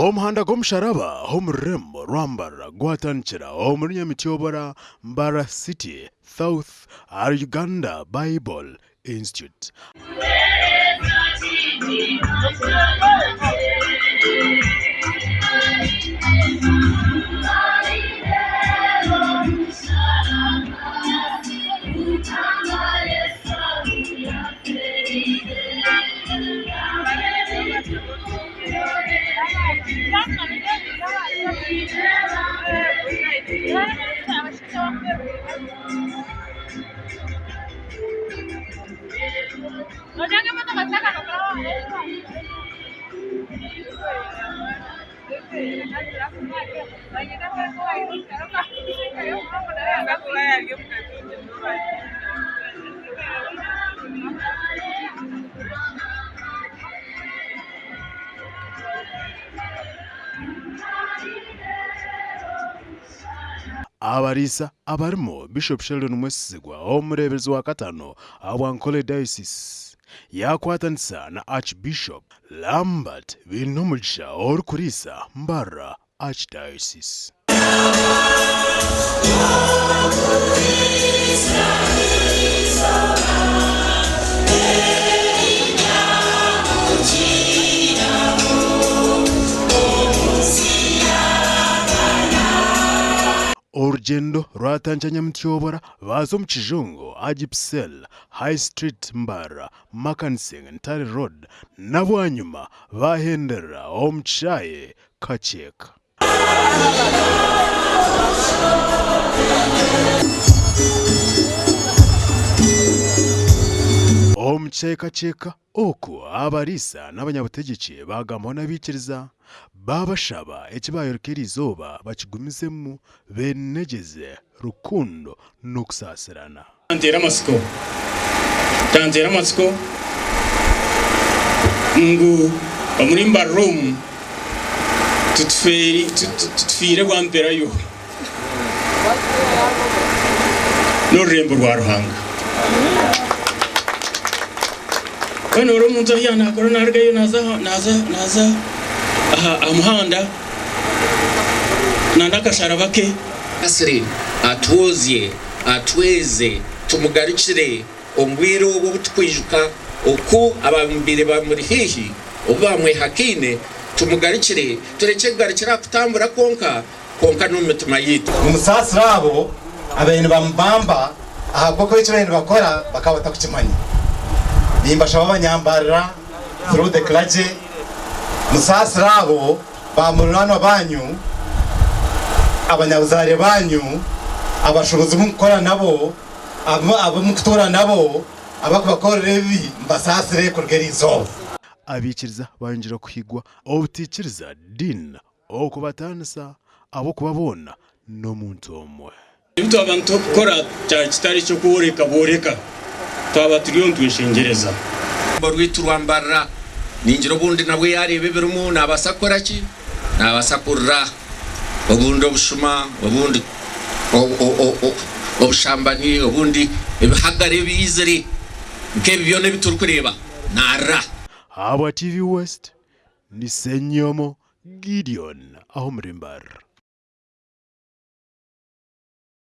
Omuhanda gw'omusharaba omu rurembo rwa Mbarara gwatandikira omuri Nyamityobora, Mbarara City South ahari Uganda Bible Institute. Abariisa abarimu Bishop Sheldon Mwesigwa omureeberezi wa katano ahabwa Ankole Diocese yaakwatanisa na Archbishop Lambert Bainomugisha orikuriisa Mbarara Archdiocese. Orugyendo rwatandikira Nyamutyobora baaza omu kijungu Agipsel, High Street Mbarara, Makansing, Ntare Road na bwanyima baahenderera omu kishaayi Kakyeka. Omu kiteekateeko oku abariisa n'abanyabutegyeki baagambaho n'abaikiriza, baabashaba eki baayoreka eriizooba bakigumizemu beenegyeze rukundo n'okusaasirana. Kyanteera amatsiko, kyanteera amatsiko ngu omuri Mbarara omu titufiire bwamperayo n'orurembo rwa Ruhanga. Mbwenu ori omuntu ahu yaanakora naarugayo naaza naaza naaza aha muhanda n'akasharaba ke. Asire atwozye Atweze tumugarukire omu bwire obu obu tukwijuka oku ababaire bamuri haihi obu baamwehakaine. Tumugarukire, turekye kugarukira aha kutambura kwonka, kwonka n'omu mitima yaitu. Nimusaasire abo ababaire nibamubamba, ahabw'okuba eki babaire nibakora bakaba batakukimanya. Nimbashaba abanyambarira, through the clergy, musaasire abo Baamuriranwa baanyu, abanyabuzaare baanyu, abashuubuzi bu mukukora nabo, abu mukutuura nabo, abarikubakorera ebibi, mubasaasire kuruga eri izooba. Abaikiriza baayongyera kuhigwa obutaikiriza diini okubataanisa, ahabw'okuba boona n'omuntu omwe. Ebi twaba nitukora kyaba kitari eky'okworeka bworeka, twaba turiyo nitweshengyereza. Orurembo rwaitu rwa Mbarara. Ningira obundi nabwe yaareeba ebirimu naabaasa kukora ki? Naabaasa kurira. Obundi obushuma, obundi obushambani, obundi ebihagaro ebiizire nk'ebi byona ebi turikureeba, naarira. Ahabwa TV West, ni Ssenyomo Gideon ah'omuri Mbarara.